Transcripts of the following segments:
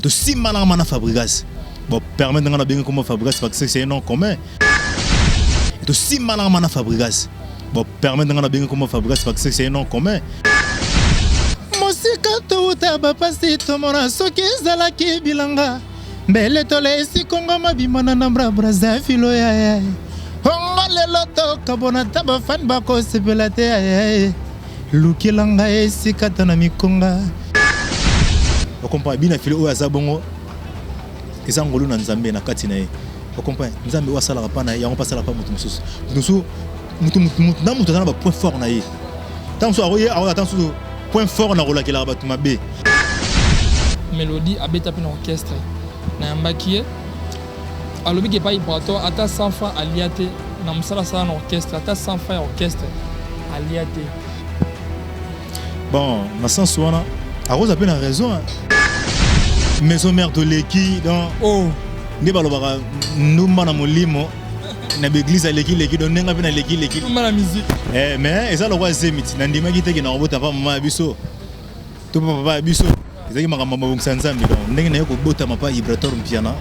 Tosimbanaka ma na Fabregas. Bon, permettre nga na bengi kombo Fabregas parce que c'est un nom commun. Tosimbanaka ma na Fabregas. Bon, permettre nga na bengi kombo Fabregas parce que c'est un nom commun. Mosika touta bapasi tomona soki ezalaki bilanga mbele tolesi kongo mabima na nambra Brazzaville yaya ongo lelo tokabona ta bafani bakosepela te yaya Lukela ngai esika ata na mikonga. O comprendre bina file oyo aza bongo eza ngolu na Nzambe na kati na ye. O comprendre Nzambe oyo asalaka pa na ye yango pa asalaka pa moto mosusu. Moto mosusu moto moto na moto aza na ba point fort na ye. Tango mosusu akoye akoya tango mosusu point fort na kolakelaka bato mabe. Melodie abeta mpe na orchestre nayambaki ye alobi ke epai Ibrator ata 100 francs alia te na mosala asala na orchestre ata 100 francs ya orchestre alia te. Bon, na sens wana akoza mpe na raison hein. Maison mère toleki donc oh. Nde balobaka ndumba na molimo na baeglise aleki leki donc ndenge mpe naleki leki ndumba na musique eh, mais eza lokola zemiti nandimaki te ke nakobota mpa mama ya biso to mpa papa ya biso ezalaki makambo mabongisa nzambe donc ndenge naye kobotama mpa Ibrator Mpiana.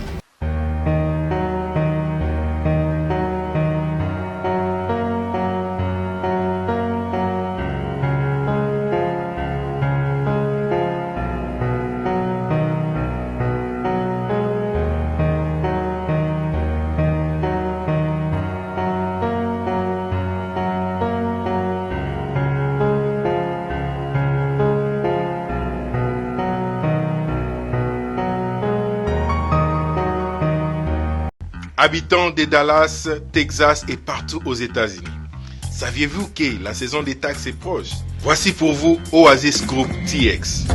Habitants de Dallas, Texas et partout aux États-Unis, saviez-vous que la saison des taxes est proche? Voici pour vous Oasis Group TX.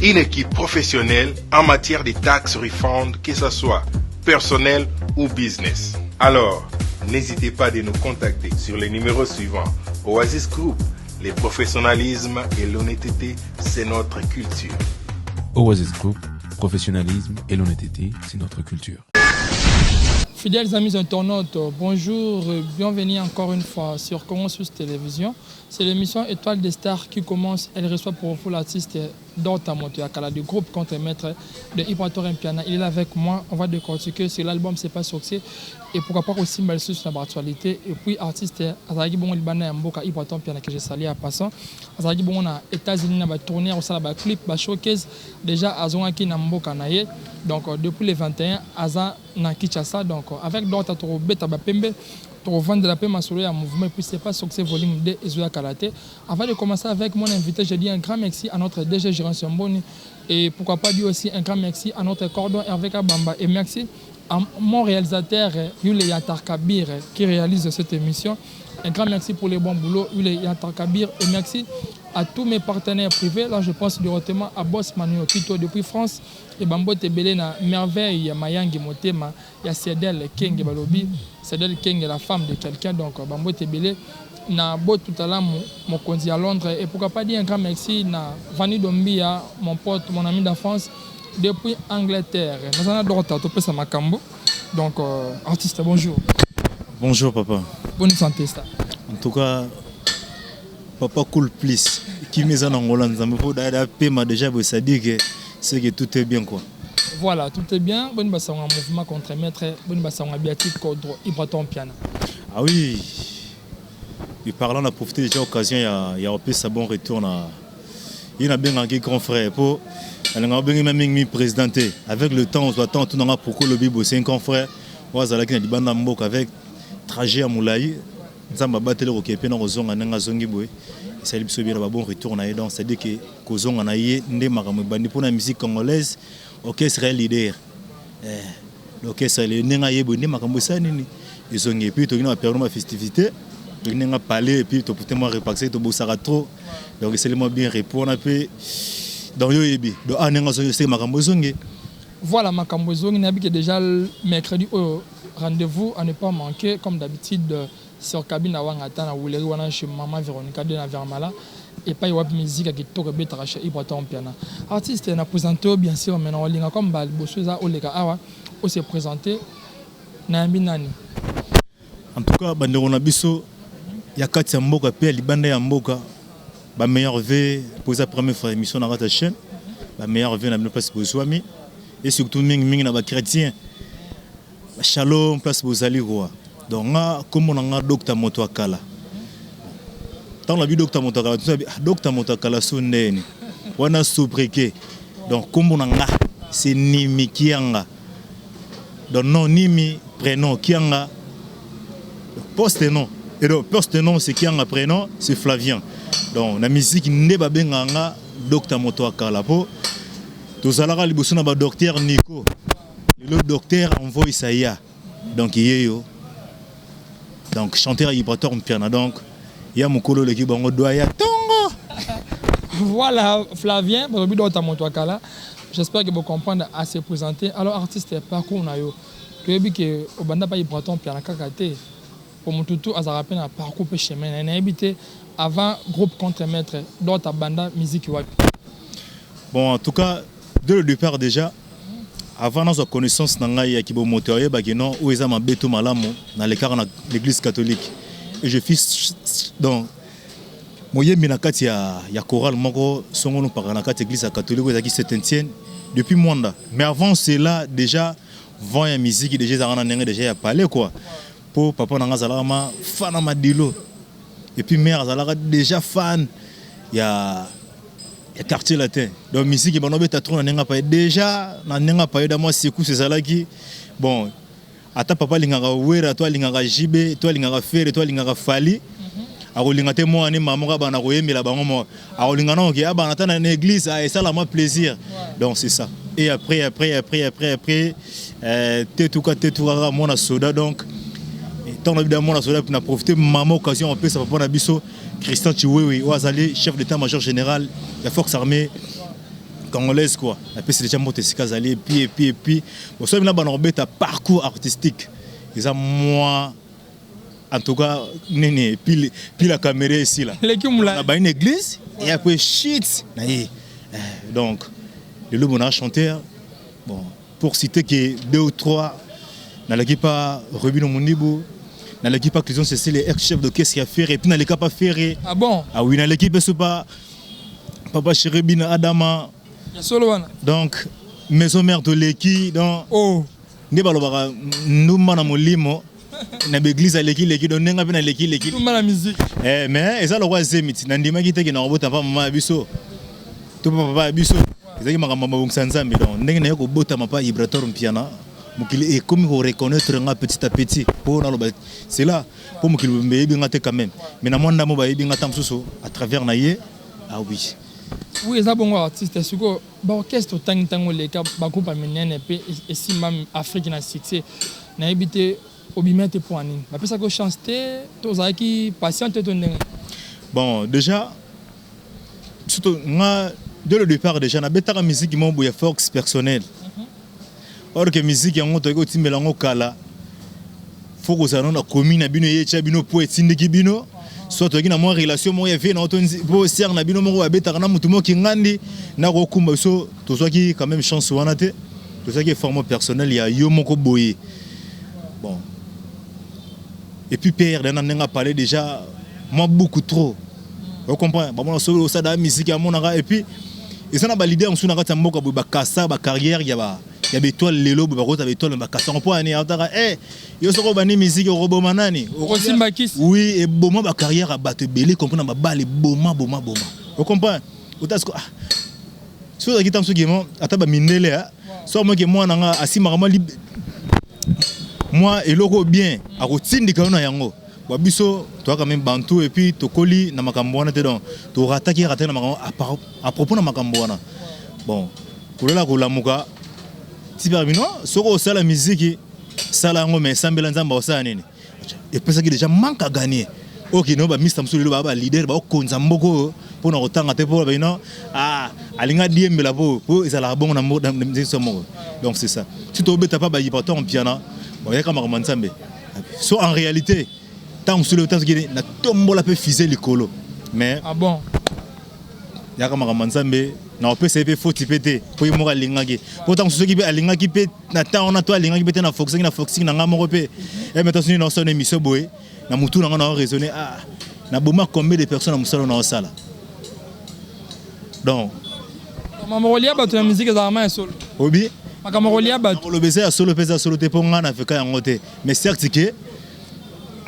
Une équipe professionnelle en matière de taxes refund, que ce soit personnel ou business. Alors, n'hésitez pas de nous contacter sur les numéros suivants. Oasis Group, le professionnalisme et l'honnêteté, c'est notre culture. Oasis Group, professionnalisme et l'honnêteté, c'est notre culture. Fidèles amis internautes, bonjour, bienvenue encore une fois sur Congo Source Télévision. C'est l'émission Étoile des Stars qui commence. Elle reçoit pour vous l'artiste Dorta Moto Yakala du groupe Contre Maître de Ibrator Mpiana. Il est là avec moi. On va décortiquer sur l'album C'est pas succès et pourquoi pas aussi mal sur l'actualité. Et puis artiste azalaki bongo libanda ya mboka Ibrator Mpiana que je salue en passant. Azalaki bongo na États-Unis na ba tournée osala ba clip ba showcase déjà azongaki na mboka na ye. Donc depuis le 21 aza na Kinshasa. Donc avec Dorta tokobeta ba pembe tokovandela pe masolo ya mouvement et puis c'est pas succès volume 2 ezoya kala te. Avant de commencer avec mon invité, je dis un grand merci à notre DG Gérance Mboni et pourquoi pas dire aussi un grand merci à notre cordon Hervé Kabamba et merci à mon réalisateur Yule Yatar Kabir qui réalise cette émission. Un grand merci pour les bons boulots Yule Yatar Kabir et merci à tous mes partenaires privés. Là, je pense directement à Boss Manuel Pito depuis France et Bambote Belena Merveille Mayangi Motema ya Cedel Kenge balobi Cedel Kenge la femme de quelqu'un donc Bambote Belé na Botutalamu mokonzi ya Londres et pourquoi pas dire un grand merci na Vanny Dombia mon pote mon ami d'enfance depuis Angleterre. Naza na Dorota topesa makambo donc artiste bonjour. Bonjour papa. Bonne santé ça. En tout cas papa cool plus kimi eza na ngola nzambe po dada pema déjà boye ça dit que c'est que tout est bien quoi. Voilà, tout est bien. Boni basango mouvement contre maître, boni basango Biatique Kodro Ibrator Mpiana. Ah oui. Et par là on a profité déjà occasion ya ya opesa bon retour na ye na bengaki grand frère po alingaka bengi ma mingi mi président te. Avec le temps on attend tout nanga pourquoi lobi bo c'est un grand frère oyo azalaki na libanda mboka avec trajet ya molayi Nzambe abateli kokende mpe na kozonga ndenge azongi boye esali biso bien na ba bon retour na ye donc c'est à dire que kozonga na ye nde makambo ebandi mpona musique congolaise orchestre ya leader eh, l'orchestre le ndenge aye boye nde makambo esali nini ezongi et puis toki na ba période ba festivité toki ndenge palais et puis topute mwa repaxe tobosaka trop donc esali mwa bien repos wana mpe donc yo oyebi donc awa ndenge azongi esali makambo ezongi. Voilà makambo ezongi nayebi ke déjà mercredi oyo rendez-vous à ne pas manquer comme d'habitude sur cabine ya Wangata na Wuleri wana chez maman Veronica de na Vermala epai wapi musique ya kitoko ebetaka chez Ibrator Mpiana. Artiste na presente yo bien sûr mais na olinga comme ba liboso eza oleka awa o se presenter nayambi nani? En tout cas bandeko na biso ya kati ya mboka pe ya libanda ya mboka ba meilleurs vœux po eza première fois émission na kati ya chaîne. Ba meilleurs vœux na bino place bozwami et surtout mingi mingi na ba chrétiens. Shalom place bozali quoi. Donc nga kombo na nga Docteur Moto Akala. Tant la bi Docteur Moto Akala, tu ah, Docteur Moto Akala so ndeni. Wana sobriquet. Donc kombo na nga c'est Nimi Kianga. Donc non Nimi prénom Kianga poste nom. Et donc poste nom c'est Kianga, prénom c'est Flavien. Donc la musique nde babenga nga Docteur Moto Akala po tozalaka liboso na ba docteur Nico. Le docteur envoie Isaïa. Donc yeyo. Donc chanteur Ibrator Mpiana. Donc ya mokolo leki bango doya tongo. Voilà Flavien, balobi Docteur Moto Akala. J'espère que vous comprenez à se présenter. Alors artiste parcours na yo. Toyebi ke obanda pa Ibrator Mpiana kaka te. Po mututu azalaka pe na parcours pe chemin na nayebi te avant groupe contre maître Docteur banda musique wapi. Bon, en tout cas dès le départ déjà, avant nazwa connaissance na ngai ya kibomoto ayebaki non oyo eza mabe to malamu, nalekaka na l'église catholique et je fis donc moyembi na kati ya chorale moko songono mpaka na kati église ya catholique oyo ezalaki Saint-Étienne depuis Mwanda. Mais avant cela déjà vent ya musique déjà ezalaka na ndenge déjà ya palais quoi, po papa na nga azalaka ma fan na Madilo et puis mère azalaka déjà fan ya Quartier Latin. Donc musique bano beta trop na ndenge paye déjà na ndenge paye da moi secousse ezalaki. Bon, ata papa alingaka Wera to alingaka JB to alingaka Ferre to alingaka Fally, akolinga te mwana ni mama bana koyembela bango mo akolinga non ke abana ata na église esala moi plaisir. Donc c'est ça. Et après après après après après tetuka tetuka mwana soda. Donc tant na bida mwana soda na profiter mama occasion opesa papa na biso Christian Tshiwewe oyo azali chef d'état-major général ya force armée congolaise quoi. Napesi déjà mbote esika azali. Et puis et puis et puis bosomi na bana kobeta parcours artistique eza moi en tout cas nini pile pile la caméra esila na ba une église et après shit na ye. Donc lelo bona chanteur, bon, pour citer que deux ou trois, nalaki pas Robino Mundibu, naleki pas Christian Cécile, ex-chef d'orchestre ya Ferré, et puis naleka pas Ferré. Ah bon? Ah oui, naleki pe pas Papa Chérubin Adama. Ya solo wana. Donc maison mère toleki donc oh nde balobaka ndumba na molimo na baeglise aleki leki, donc ndenge mpe naleki leki ndumba na musique. Eh, mais eza lokwa zemiti nandimaki te ke na kobota mpa mama ya biso to mpa papa ya biso, ezalaki makambo mabongisa Nzambe. Donc ndenge naye kobotama mpa Ibrator Mpiana, mokili ekomi koreconnaître nga petit à petit. Mpo naloba c'est là mpo mokili bayebi nga te quand même, mais na mwa ndambo bayebi nga ta mosusu à travers na ye. Ah oui. Oui, eza bongo artiste. Sikoyo baorchestre otangi ntango oleka bagroupe ya minene mpe esimba Afrique na succès, nayebi te obima te mpo ya nini? Bapesaki yo chance te to ozalaki patient te to ndenge? Bon, déjà surtout nga dès le départ déjà nabetaka musique moko boye force personnelle, or que musique yango toyaki kotimbela yango kala, faut kozala nano na commune na bino eyetya bino po etindiki bino, soit toyaki na mwa relation moko ya vie na po sere na bino moko babetaka na motu moko kingandi na kokumba biso. Tozwaki quand même chance wana te, tozwaki forme personnelle ya yo moko boye. Bon, et puis père dana ndenge apale déjà moi beaucoup trop ocomprend bamona soki osala musique amonaka. Et puis eza na baleader mosusu na kati ya mboka boye bakasa bacarrière ya ba ya baétoile. Lelo boye bakota baétoile me bakasa yango mpo ani ataka e yo soki obandi musique okoboma nani? Okosimba kisi. Oui, eboma bacarrière ya bato ebele, comprend na babale eboma boma boma, ocomprend ota siko. Ah, soki ozalaki ntango soki mo ata bamindele so amoki mwana nga asimbaka mwa mwa eloko bien akotindika yo na yango. Ba biso toyaka même bantu et puis tokoli na makambo wana te, donc torataki rataki na makambo à propos na makambo wana. Bon, kolela kolamuka ti bino soki osala miziki sala yango, mais esambela Nzambe osala nini epesaki déjà manque à gagner. Oyo no bamista mosusu lelo baa baleader baokonza mboka oyo mpona kotanga te mpo bino alingi adiembela po ezalaka bongo na nzesa moko. Donc c'est ça, si tobeta mpa baIbrator Mpiana bayaka makambo ya Nzambe. So en réalité ntango mosusu lelo soki natombola mpe fise likolo, mais Ah bon? Yaka makambo ya Nzambe na kopesa ye mpe foti mpe te mpo ye moko alingaki, mpo ntango mosusu soki mpe alingaki mpe na ntango wana to alingaki mpe te na foxing na foxing na ngai moko mpe meta soki naosala na émission boye na mutu na ngai na raisonner, ah, naboma combien de personnes na mosala na osala? Donc Makambo kolia bato ya musique ezalaka ma ya solo? Obi? Makambo kolia bato. Koloba eza ya solo mpe eza solo te, mpo ngai na feka yango te. Mais certes ke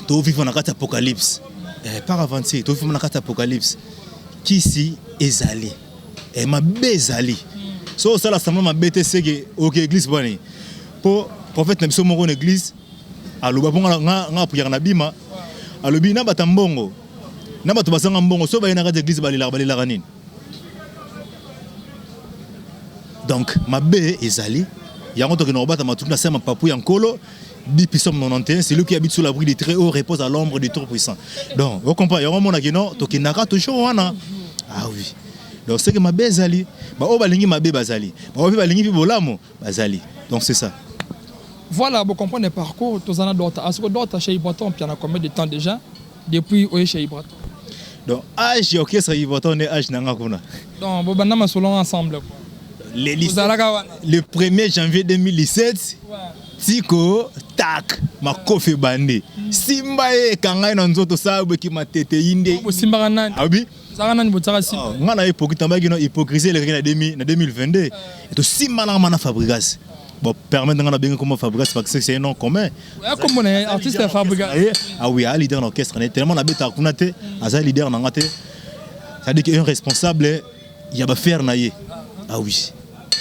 tovivre na kati ya apocalypse, par aventure tovivre na kati ya apocalypse. Kisi ezali, mabe ezali. So osala semblant mabe te, seke oke église bwani, mpo prophète na biso moko na église aloba, mpo nga apriaka na bima, alobi na bato ya mbongo na bato bazanga mbongo, so baye na kati ya église, balelaka. Balelaka nini? Donc mabe ezali yango. Tokende kobata matutu na se ya mapapu ya Nkolo. Dit Psaume 91: celui qui habite sous l'abri du Très Haut repose à l'ombre du Tout Puissant. Donc on comprend yango, monaki non, tokendaka toujours wana. Ah oui, donc c'est que mabe ezali, baoyo balingi mabe bazali, baoyo mpe balingi mpe bolamu bazali. Donc c'est ça. Voilà, vous comprenez le parcours. Tozana Dorta. Est-ce que Dorta chez Ibrator Mpiana combien de temps déjà depuis oye chez Ibrator? Donc âge ya orchestre Ibrator nde âge na nga kuna. Donc bobanda masolo ensemble quoi. Ozalaka wana. Le 1er janvier 2017. Tiko tak makofi ebandi, simba ye, ekanga ye na nzoto, sala boki matete yi nde. Bosimbaka nani? Abi. Ozalaka nani botiaka simba? Nga na hypocrite nabaki no hypocrisie elekaki na 2022. Tosimbanaka ma na Fabrigas. Bon, permettre nga na bengi kombo Fabrigas parce que c'est un nom commun. Oya kombo na ye artiste ya Fabrigas. Ah oui, aza leader na orchestre na ye. Tellement nabetaka kuna te, aza leader na nga te, c'est-à-dire que un responsable ya bafere na ye. Ah oui,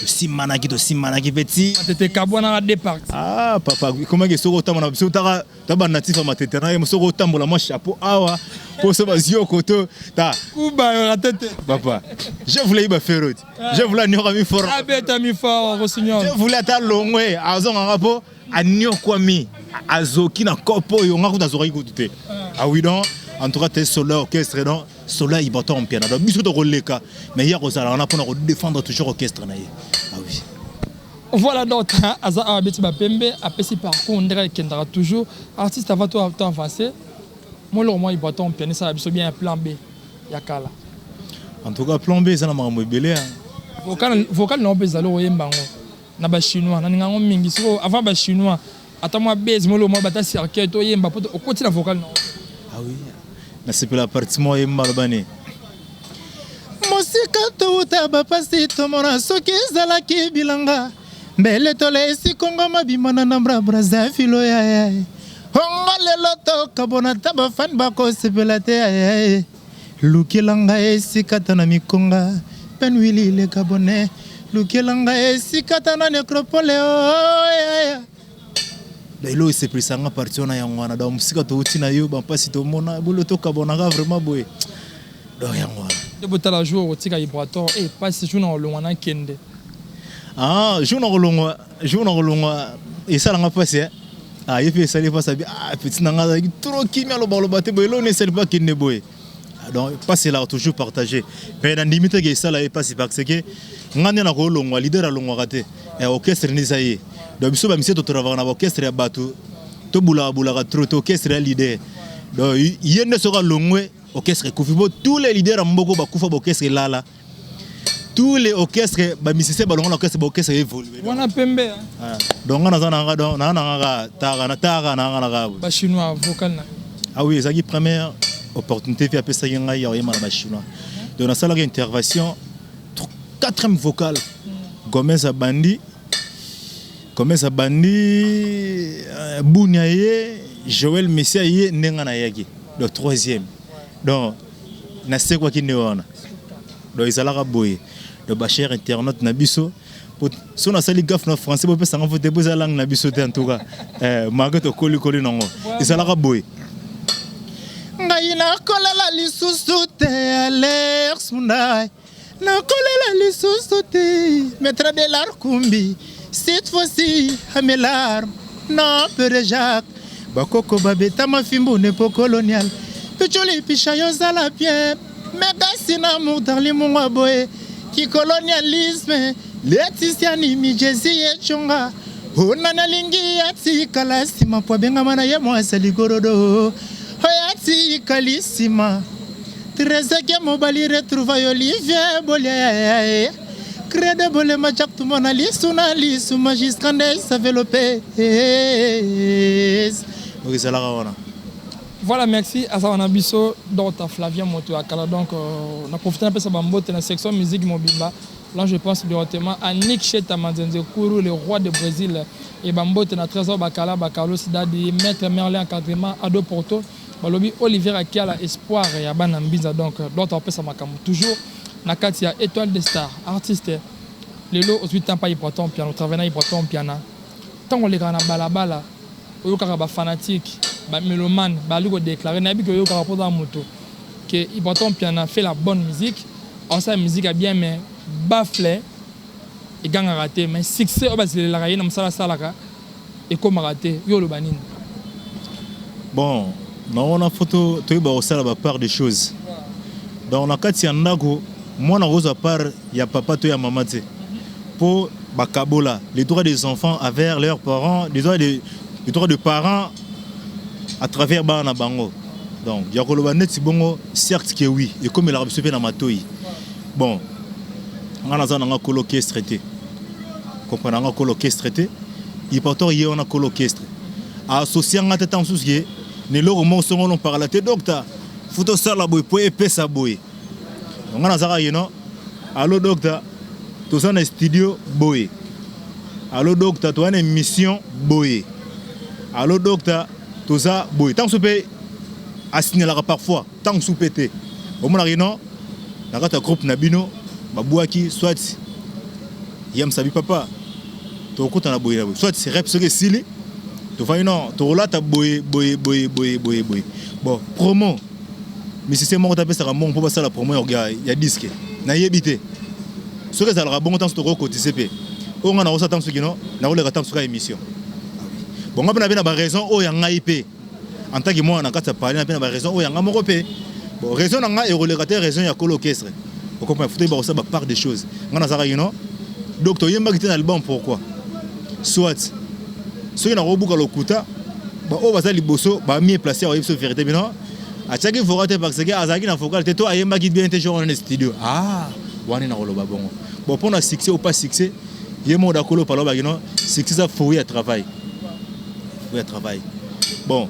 tosimbanaki, tosimbanaki mpe ti Matete kabwanaka deux parties. Ah papa, komaki soki otambola biso otaka ta banatif ya Matete na ye, soki otambola mwa chapeau awa mpo so bazwi yo to ta. Kuba yora tete. Papa, je voulais yiba ferot, je voulais aniokwami fort. Abetami fort, Rossignol. Je voulais ata longwe azonganga mpo aniokwami, azoki na kopo oyo nga kutu azokaki kutu te. Ah oui, donc en tout cas te soldat orchestre, donc soldat Ibrator Mpiana. Donc biso tokoleka, mais ye akozala wana mpona kodéfendre toujours orchestre na ye. Ah oui. Voilà, donc aza awa, abeti bapembe, apesi parcours ndenge ekendaka toujours. Artiste, avant to avancer, moloko mwa Ibrator Mpiana esala biso bien ya Plan B ya kala. En tout cas, Plan B eza na makambo ebele. Vocal nango mpe ezali koyemba yango na Bachinois, naninga yango mingi. Sikoyo avant Bachinois, ata mwa base moloko mwa bata cercueil, toyemba po okoti na vocal nango. Ah oui, nasepela parti moko yemba, aloba ne mosika touta, bapasi tomona, soki ezalaki bilanga mbele tolesi Kongo mabima na nambra Brazzaville. Yaya, ongo lelo tokabona, ta bafani bakosepela te. Yaya, lukelanga esika ta na mikonga pen wili le Gabonais, lukelanga esika ta na nécropole. Yaya, lelo esepelisanga parti wana yango wana. Donc mosika touti na yo, bampasi tomona, bolo tokabonaka vraiment boye. Donc yango wana. Nde botala jour otika Ibrator e pasi, jour na kolongwa nakende. Ah, jour na kolongwa, jour na kolongwa esalanga mpasi. Ah, ye mpe esali mpasi, abi ah, petit na nga azalaki trop kimia, alobaloba te boye, eloni esali mpo akende boye. Donc mpasi elaka toujours partagé, mais nandimi te ke esala ye mpasi, parce que nga nde nakolongwa, leader alongwaka te. Orchestre nde eza ye. Donc biso bamisie totravaka na baorchestre ya bato, tobulaka bulaka trop te. Orchestre ya leader, donc ye nde soki alongwe, orchestre ekufi. Bo tous les leaders ya mboko bakufa, baorchestre elala. Tous les orchestres, bamusicien balonga na orchestre, baorchestre évolue. Wana pembe. Donc nga naza nanga, donc naa nanga kaka taka taka nanga na kaka. Bachinois, vocal na. Ah oui, ezalaki première opportunité mpe apesaki ngai ya koyemba na Bachinois. Donc nasalaki intervention quatrième vocal. Gomez abandi, Gomez abandi, Bunia ye, Joël Messia ye, ndenge nayaki donc troisième. Donc nasekwaki nde wana. Donc ezalaka boye. Donc bachers internaute na biso, so nasali gaffe na français, bopesanga fo te, po eza langue na biso te. En tout cas, malgré tokolikoli nango, ezalaka boye: ngai nakolela lisusu te, Alex Mundai, nakolela lisusu te, maître de l'arkumbi. Cette fois-ci, à mes larmes non pere Jacques, bakoko babetama fimbu nepo colonial. Picholi pisha, yozala bien megasi na murdarli mungwa boye kicolonialisme Laetitia Nimi Jesi Echonga ona nalingi atikala nsima po abengama na ye mwasi ligorodo oyo atikali nsima. Trezeke mobali retrouvaille Olivier Bolia Crede Bolema Jack tumona lisu na lisu Magistrande Savelope. Donc ezalaka wana. Voilà, merci aza wana biso Dr Flavien Moto ya kala. Donc na profite napesa bambote na section musique mobimba. Là, je pense directement à Nick Cheta Manzenze Kourou, le roi de Brésil. Et bambote na Trésor Bakala, Bakalo Sidadi, Maître Merlin encadrement, Ado Porto, balobi Olivier Akiala, Espoir ya bana Mbinza. Donc, Docteur apesa makambo toujours na kati ya Étoile des Stars, artiste. Lelo ozwi temps pa Ibrator Mpiana, otravaille na Ibrator Mpiana. Ntango olekaka na balabala, oyokaka bafanatique, bamélomane bali kodéclarer, nayebi ke oyokaka mpoza moto ke Ibrator Mpiana fait la bonne musique, aosala musique ya bien, mais baffle egangaka te, mais succès oyo bazelelaka ye na mosala asalaka ekomaka te. Yo oloba nini? Bon, na wana fo toyeba kosala bapart des choses. Donc na kati ya ndako, mwana akozwa part ya papa to ya mama te, mpo bakabola les droits des enfants envers leurs parents, les droits de parents à travers bana na bango. Donc ya koloba neti bongo, certes ke oui, ekomelaka biso mpe na matoi. Bon, nga naza nanga kolo orchestre te, comprendre nga, kolo orchestre te. Ibrator ye wana kolo orchestre, aassocie nga te. Ntango mosusu ke na eloko moko songolo mpakala te, docteur, faut tosala boye po epesa boye. Nga nazaka ye no: "Allo docteur, toza na studio boye. Allo docteur, toza na émission boye. Allo docteur, toza boye." Ntango mosusu mpe asignalaka parfois, ntango mosusu mpe te. Omonaka no na kati ya groupe na bino babwaki, soit ya mosabi papa, tokokutana boye na boye, soit rep soki esili, tovandi non, tokolata boye boye boye boye boye boye. Bon, promo, musicien moko tapesaka mbongo mpo basala promo ya disque, nayebi te soki ezalaka bongo. Ntanso tokokotiser mpe oyo ngai nakosala, ntango soki no nakoleka, ntango soki ya émission. Bon, nga mpe na mpe na baraison oyo ya ngai mpe en tant que mwana na kati ya pale, na mpe na baraison oyo ya ngai moko mpe. Bon, raison na ngai ekoleka te raison ya kolo orchestre, ocomprendre? Faut toyeba kosala bapart des choses. Ngai nazalaka yino donc toyembaki te na album, pourquoi? Soit soki nakobuka lokuta, baoyo baza liboso bamie place, bayebi biso vérité. Bino atiaki vocal te parce que azalaki na vocal te, to ayembaki bien te jour wana na studio. Ah, wana nakoloba bongo. Bon, mpo na succès ou pas succès, ye moko dakolo pala obaki no, succès eza fruit ya travail, fruit ya travail. Bon,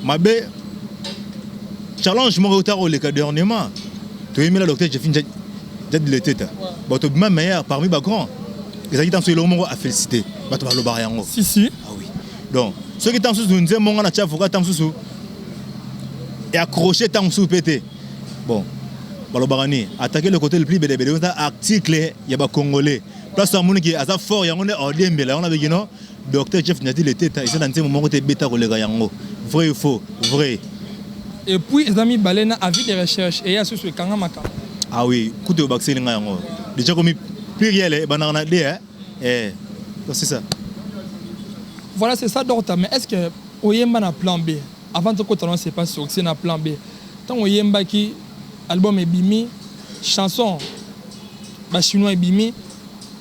mabe challenge moko eutaka koleka dernièrement, toyembela docteur Jefin Jadi Leteta, bato bima meilleur parmi bagrand. Ezalaki ntango so eloko moko afélicité, bato balobaka yango. Si si. Ah oui, donc soki ntango mosusu nzembo nga na tia vocal, ntango mosusu eaccroche, ntango mosusu mpe te. Bon, balobaka nini? Attaquer le côté le plus belebele. Eza article ya bacongolais, place amoniki aza fort, yango nde odiembela yango. Nabeki no docteur Jeff Nadi Leteta eza na nzembo moko te ebeta koleka yango. Vrai ou faux? Vrai. Et puis eza mibale na avis de recherche eya susu ekanga makambo. Ah oui, kutu obakiseli ngai yango déjà komi pluriel ebandaka na d, eh. Donc c'est ça. Voilà, c'est ça, docteur. Mais est ce que oyemba na Plan B avant tokota no, c'est pas sorti na Plan B? Ntango oyembaki, album ebimi, chanson bachinois ebimi,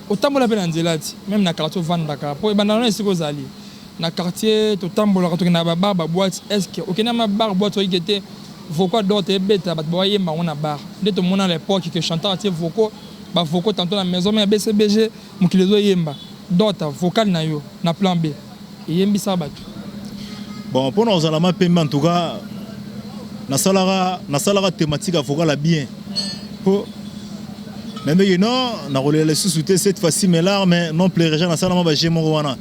otambola mpe na nzela ti même na quartier ovandaka, mpo ebandaka na esika ozali na quartier, totambolaka, tokende na babar, baboîte. Est ce que okende na bar, boîte, oyike te vocal Docteur ebeta, bato bayemba yango na bar nde tomona à l'époque que chanteur atie vocaux, bavocaux tantôt na maison mais ya BCBG, mokili ezoyemba Docteur, vocal na yo na Plan B eyembisaka bato? Bon, mpona kozala mapembe, en tout cas nasalaka thématique ya vocal ya bien, mpo nayembeki non, nakolela lisusu te, cette fois-ci mes larmes non pleureja. Nasalama baje moko wana,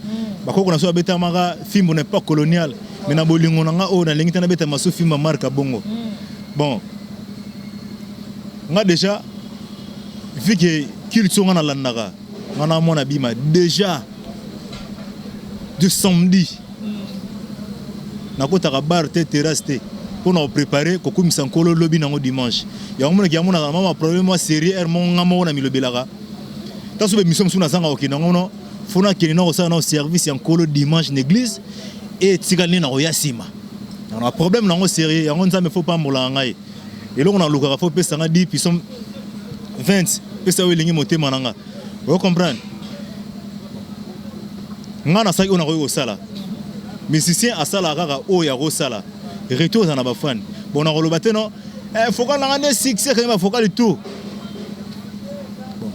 bakoko na so babetamaka fimbo na époque coloniale, mais na bolingo na nga oyo nalingi te nabeta maso fimbo ya marka bongo. Bon, nga déjà, vu que culture nga nalandaka, nga namona bima déjà de samedi, nakotaka bar te, terrasse te, mpona koprépare kokumisa Nkolo lobi nango dimanche. Yango monaki, yango nazala mama problème mwa série aire moko nga moko na milobelaka. Ntango so bemission mosusu nazanga kokende yango no, fo nakende na kosala na service ya Nkolo dimanche na église, e etikali nde na koya nsima na problème nango sérieux. Yango Nzambe fo pambolaka ngai, eloko nalukaka fo pesanga 10 puissant 20, pesa oyo elingi motema na nga. Ocomprendre nga, nasalaki oyo nakoki kosala. Musicien asalaka kaka oyo akosala, retour eza na bafani. Bon, nakoloba te no vocal nanga nde succès ekangi bavocal tout. Bon,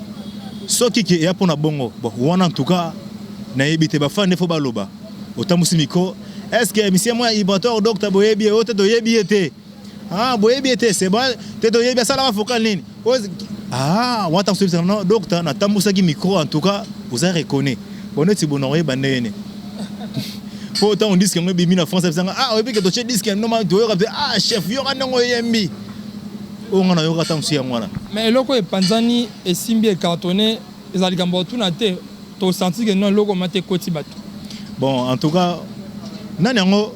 soki ke eya mpona bongo, bon, wana en tout cas nayebi te. Bafani nde fo baloba. Otambusi micro, est ce que musicien moko ya Ibrator docteur boyebi ye? Oyo te, toyebi ye te. Ah, boyebi ye te, c'est bon. Te, toyebi asalaka vocal nini? Ah, wana ntango soyebisaka non docteur, natambusaki micro, en tout cas oza reconnu. Bon, neti bona oyeba ndenge nini, mpo ntango disque yango ebimi na France, ebisanga: "Ah, oyebi ke totie disque noma, toyoka mpe. Ah chef, yoka ndenge oyembi." Oyo nga nayoka ntango mosusu yango wana. Mais eloko epanzani, esimbi, ecartonné, ezala likambo otuna te, tosentir ke non, eloko ma te ekoti bato. Bon, en tout cas, nani yango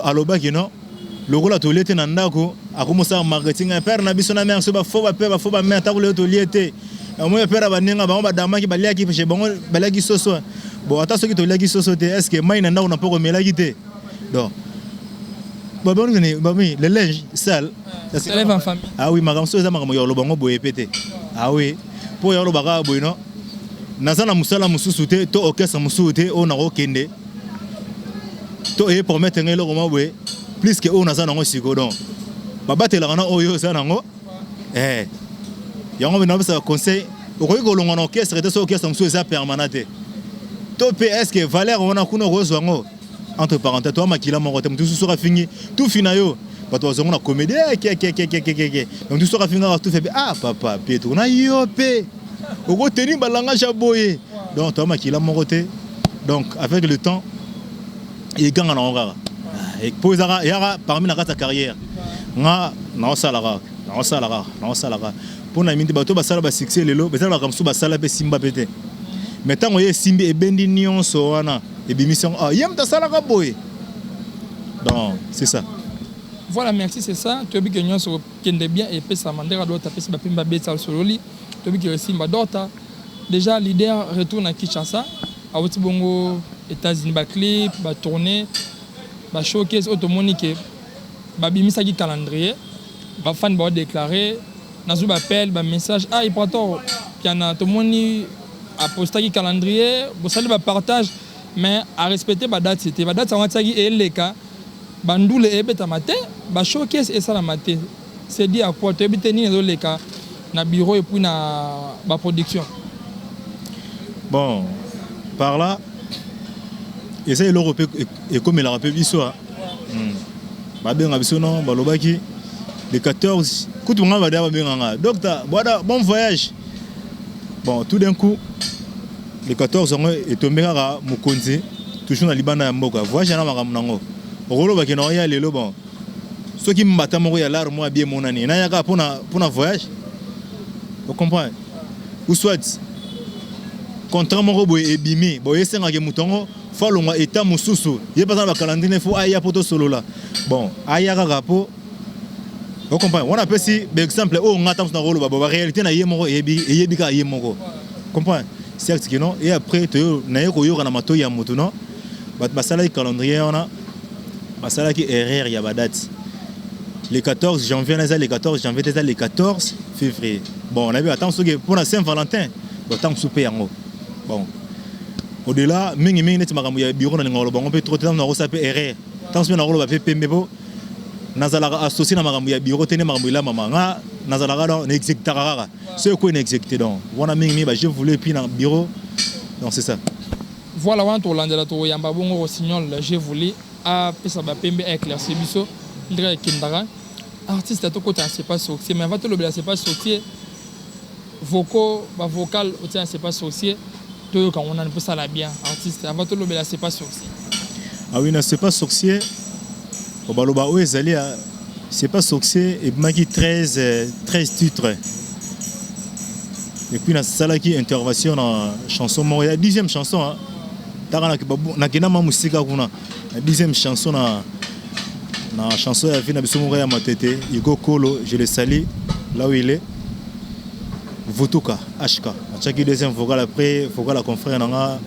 alobaki no lokola tolie te na ndako, akomosala marketing père na biso na mare so bafo bapère, bafo bamare. Ntango lelo tolie te, omoi père, baninga bango badamaki, baliaki chez bango, baliaki soso. Bon, ata soki toliaki soso te, est ce que mai na ndako na mpo komelaki te? Donc baboni le linge sale se lève en famille. Ah oui, makambo so eza makambo ya koloba ngo boye pe te. Ah oui, mpo ya koloba kaka boye no, naza na mosala mosusu te to orchestre mosusu te oyo nakokende to eye promettre ngai eloko moko boye plus ke oyo naza nango sikoyo. Donc babatelaka na oyo oza nango. Yango napesaka conseil: okoki kolongwa na orchestre te so orchestre mosusu eza permanent te. To mpe est ce que valeur wana kuna okozwa yango? Entre parenthèse, toa makila moko te. Motu susu soki afingi tufi na yo, bato bazongo na comédie kekekekekeke. Donc soki afingaka tufi mpe, ah papa Pietro na yo mpe okoteni balangage ya boye. Donc toa makila moko te. Donc avec le temps eganga nango kaka, po ezaka eyaka parmi na kati ya carrière. Nga naosalaka, naosalaka, naosalaka mpo na mingi. Bato basala basuccès lelo, bazalaka mosusu basala mpe simba mpe te, mais ntango ye esimbi, ebendi nyonso wana, ebimisi yango: ah, ye moto asalaka boye. Donc c'est ça. Voilà, merci, c'est ça. Toyebi ke nyonso kende bien, epesama ndenge Dota apesi bapembe, babetisa sololi. Toyebi ke esimba. Dota déjà leader retour na Kinshasa, awuti bongo États-Unis, baclip, batournée, bashowcase oyo tomoni ke babimisaki calendrier. Bafani baodéclare, nazwi baappel, bamessage: "Ah, Ibrator Piana, tomoni apostaki calendrier, bosali bapartage, mais arespecte badate te. Badate yango atiaki eleka, bandule ebetama te, bashowcase esalama te. C'est dit à quoi?" Toyebi te nini ezoleka na bureau et puis na baproduction. Bon, par là eza eloko mpe ekomelaka mpe biso. Babenga biso non, balobaki le 14 kutu nga bada babenganga: "Docteur bwada, bon voyage." Bon, tout d'un coup le 14 yango etombe kaka mokonzi toujours na libanda ya mboka, voyage na makambo nango. Okolobaki na oya lelo, bon, soki mbata moko ya lare moko abie emonani, nayaka mpona voyage, ocomprendre? Ou soit contrat moko boye ebimi boye, esengaki moto yango fo alongwa état mosusu, ye mpe aza na bacalendrier, fo aya mpo tosolola. Bon, aya kaka mpo ocomprendre wana. Apesi baexemple oyo nga ta mosu nakoloba bo baréalité na ye moko eyebi kaka ye moko comprendre, certes que non. Et après toyo naye koyoka na matoi ya motu non, bato basalaki calendrier wana, basalaki erreur ya badate. Le 14 janvier na eza le 14 janvier te, eza le 14 février. Bon, nayebi ata soki mpona Saint Valentin, bon, ntango mosusu mpe yango. Bon, au-delà mingimingi neti makambo ya bureau, nalinga koloba yango mpe trop te. Ntango nakosala mpe erreur, ntango mosusu mpe nakoloba mpe pembe, mpo nazalaka associé na makambo ya bureau te. Nde makambo elamama, nga nazalaka donc na exécutaka kaka so ekoyi na exécuté. Donc wana mingimingi ba j'ai voulu, puis na bureau, donc c'est ça. Voilà, wana tokolandela, tokoyamba bongo Rossignol j'ai voulu, apesa bapembe, aéclaircir biso ndenge ekendaka. Artiste, tokota na C'est pas sorcier, mais avant tolobela C'est pas sorcier, vocaux, bavocal otia na C'est pas sorcier, toyoka ngo nani mposala bien. Artiste, avant tolobela C'est pas sorcier. Ah oui, na C'est pas sorcier, baloba oyo ezali ya C'est pas sorcier ebimaki 13, 13 titres, et puis nasalaki intervention na chanson moko ya 10e chanson. Taka nakenda ma mosika kuna na 10e chanson, na chanson ya vie na biso moko ya Matete, Igo Kolo, je le salue là où il est, Vutuka HK. Natiaki deuxième vocal, après vocal ya confrère nanga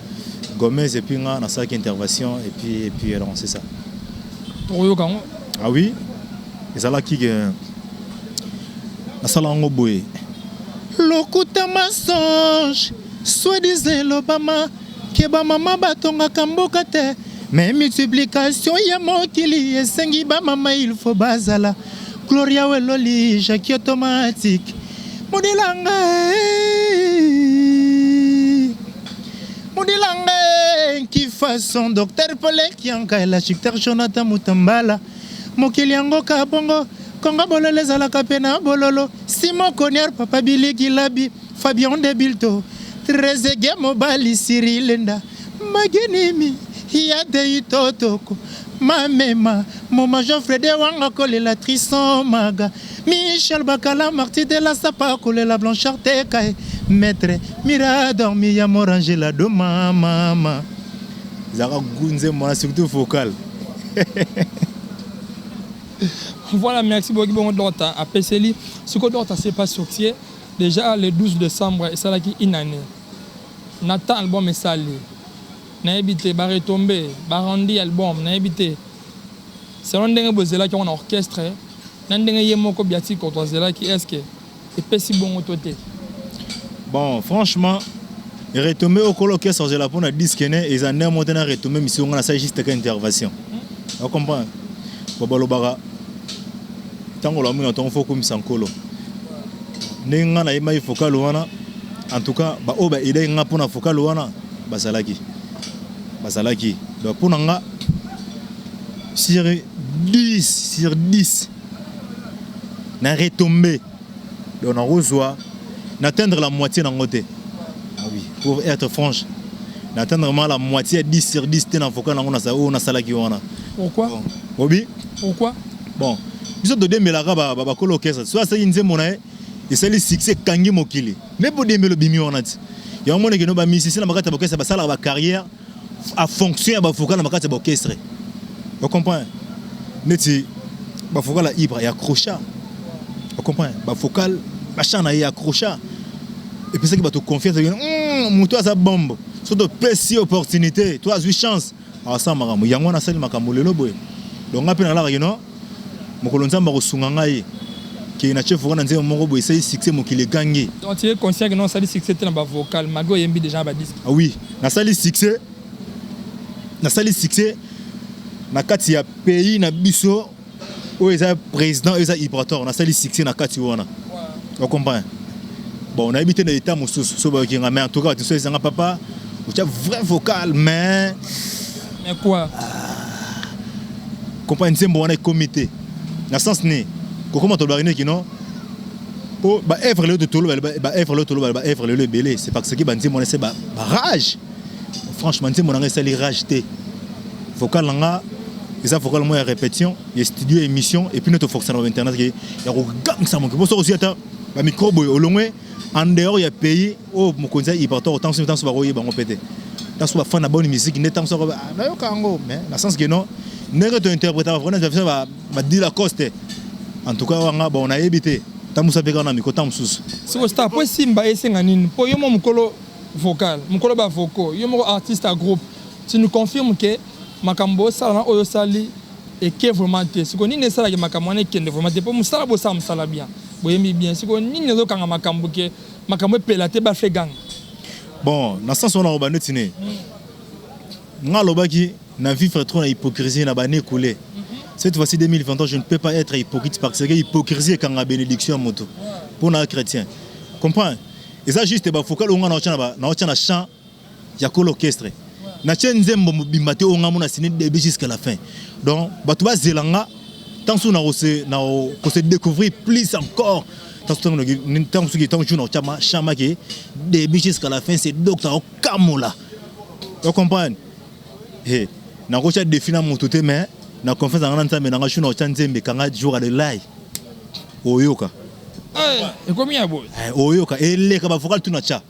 Gomez, et puis nga nasalaki intervention, et puis alors c'est ça. Tokoyoka yango. Ah oui, ezalaki ke nasala yango boye: lokuta, mensonge, soi-disant elobama ke bamama batongaka mboka te, mais multiplication ya mokili esengi bamama il faut bazala. Gloria Weloli, Jacki automatique, modilanga, modilanga qui façon docteur Paul Kianka, l'architecte Jonathan Mutambala, mokili yango ka bongo. Kongo bololo ezalaka mpe na bololo. Simon Coniar, Papa Billy Gilabi, Fabian de Bilto, Trezeguet mobali Cyril Nda, Magenimi, Yade Itotoko, Mamema, Moma Geoffrey de Wanga kolela Trisson Maga, Michel Bakala, Marty de la Sapa kolela Blanchard Tekae, Maître Mirador Mia Morangela do Mama. Ezalaka goût nzembo wana surtout vocal. Voilà, merci beaucoup bongo Dorta apeseli. Siko Dorta c'est pas sorcier. Déjà le 12 décembre esalaki une année. Na temps album esali. Nayebi te ba retombées, ba rendu album, nayebi te. Selon ndenge bozelaki yango na orchestre, na ndenge ye moko Biati Koto azelaki, est-ce que epesi bongo to te? Bon, franchement, retombé okolo orchestre ozela mpona disque ne eza nde mo te na retombé misio nga nasali juste ka intervention. O comprendre? Bo balobaka ntango olamu na ntongo fo okomisa nkolo. Ndenge nga nayebaki vocal wana, en tout cas baoyo baaidaki nga mpona vocal wana bazalaki. Bazalaki. Donc mpona nga sur 10 sur 10 na retombé. Donc nakozwa na atteindre la moitié nango te. Ah oui, pour être franche, na atteindre vraiment la moitié ya 10 sur 10 te na vocal nango na oyo nasalaki wana. Pourquoi? Bon. Obi? Pourquoi? Bon, biso todembelaka bakolo orchestre. So asali nzembo na ye esali succès ekangi mokili. Mais bodembelo bimi wana ti. Yango moneke no ba musicien na bakati ya orchestre basalaka ba carrière à fonction ya ba vocal na bakati ya orchestre. Vous comprenez? Neti ba vocal ya Ibra ya accrocha. Vous comprenez? Ba vocal ba chant na ye ya accrocha. Epesaki bato confiance moto aza bombe. So topesi opportunité, to azwi chance, asala makambo. Yango wana asali makambo lelo boye. Donc nga mpe nalaka kino mokolo Nzambe akosunga ngai ke na chef wana nzembo moko boye esali succès mokili egangi. Donc tu es conscient que non osali succès te na ba vocal malgré oyembi déjà na ba disque. Ah oui, nasali succès. Nasali succès na kati ya pays na biso oyo eza président oyo eza Ibrator, nasali succès na kati wana. O comprend? Bon, nayebi te na état mosusu so bayoki nga, mais en tout cas bato so ezanga papa otia vrai vocal mais Mais quoi? Comprendre nzembo wana ekomi te na sens ni kokoma tolobaka nini kino po ba œuvre lelo toloba ba œuvre lelo toloba ba œuvre lelo ebele, c'est parce que ba nzembo wana c'est ba rage. Franchement nzembo na nga esali rage te. Vocal na nga eza vocal moko ya répétition ya studio ya émission et puis notre fonctionne na internet ke ya kogangisa moke po soki ozwi ata ba micro boye olongwe en dehors ya pays oyo mokonzi ya Ibrator ntango soki ntango bakoyeba yango pe te, ntango soki bafan na bonne musique nde ntango soki nayoka yango, mais na sens que non ndenge tointerprétaka vraiment na ba di Lacoste. En tout cas wanga bon nayebi te ntango mosusu apeka na micro ntango mosusu. Siko star po esimba esenga nini po yo mo mokolo vocal mokolo ba vocaux yo moko artiste ya groupe, tu nous confirmes que makambo osala na oyo osali eke vraiment te? Siko nini esalaki makambo wana ekende vraiment te po mosala bosala mosala bien, boyembi bien, siko nini ezokanga makambo ke makambo epela te bafe gang? Bon, na sens wana oba neti ne nga alobaki na vivre trop na hypocrisie na bane écoulé. Cette fois-ci 2023, je ne peux pas être hypocrite parce que hypocrisie ekanga bénédiction ya moto pour na chrétien. Comprends? Eza juste ba vocal oyo nga na na chant ya kolo orchestre. Na tie nzembo mobimba te oyo nga mona signé début jusqu'à la fin. Donc bato bazela nga tant na ko se découvrir plus encore. Tant soki tant jour na tia ma chant make début jusqu'à la fin, c'est docteur Kamola. Vous comprenez? Eh, na ko tia défi na moto te, mais na confiance na Nzambe na nga jour na tia nzembe kanga jour de lai. Oyoka. Eh, ekomi ya boye. Eh, oyoka eleka ba vocal tout na tia.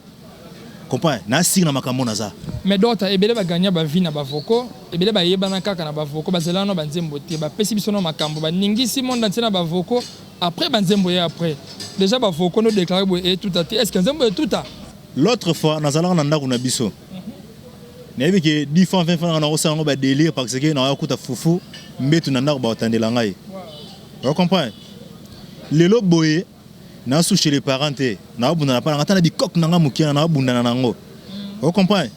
Comprends? Na sing na makambo na za. Mais d'autres ebele ba gagner ba vie na ba vocaux, ebele ba yebana kaka na ba vocaux, bazela na ba nzembo te, ba pesi biso na makambo, ba ningisi monde entier na ba vocaux, après ba nzembo ya après. Déjà ba vocaux no déclarer boye et tout à est-ce que nzembo et tout à? L'autre fois nazalaka na ndako na biso. Nayebi ke 10 francs 20 francs na kosala ngo ba délire parce que na kuta fufu mbetu na ndako ba otandela ngai. Vous comprenez? Lelo boye na sous chez les parents te, na bunda na pa na tana bikok na nga mukia na bunda na nango. Vous comprenez?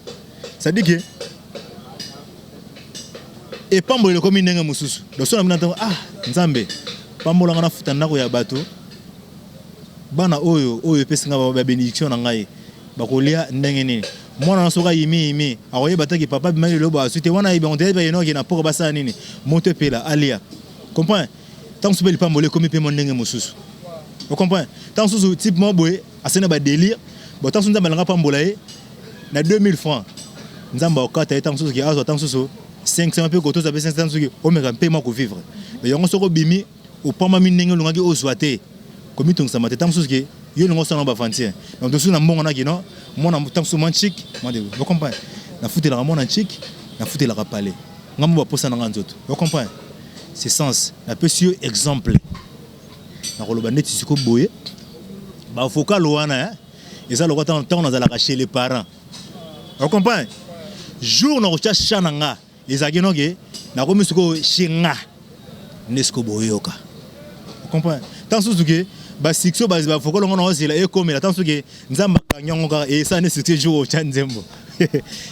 Ça dit que et pambo le komi ndenge mususu. Donc so na bina ah Nzambe pambola nga na futa ndako ya bato. Bana oyo oyo epesi nga ba bénédiction na ngai. Bakolia ndenge nini? Mwana na soka yimi yimi akoyeba te ke papa bimaki lelo ba suite wana yebi on dirait ba yenoki na poko basala nini? Moto epela alia. Comprends? Ntango mosusu mpe lipamboli ekomi mpe mwa ndenge mosusu. O comprendre? Ntango mosusu type moko boye asali na ba délire, bon ntango mosusu Nzambe alinga apambola ye na 2000 francs. Nzambe akokata ye ntango mosusu ke azwa ntango mosusu 500 mpe kotoza mpe 500 soki omeka mpe mwa kovivre. Mais yango soki obimi opambami ndenge olingaki ozwa te, komitungisama te. Ntango mosusu ke yo olingi osala na ba aventure. Donc mosusu na mbongo na kino mwana ntango mosusu mwa nchik, mwa de, o comprendre? Nafutelaka mwana nchik, nafutelaka palais. Nga mo ba posa na nga nzoto. O comprendre? C'est sens. Napesi yo exemple. Nakoloba neti siko boye ba vocal wana hein, eza lokola ntango nazalaka chez les parents. O comprendre? Jour nakotia chat na nga ezalaki noke nakomi sikoyo chez nga nde sikoyo boyoka. O comprendre? Ntango susu ke ba succès ba ba vocal ngo naozela ekomela ntango susu ke Nzambe akangi yango kaka esala nde succès jour otya nzembo.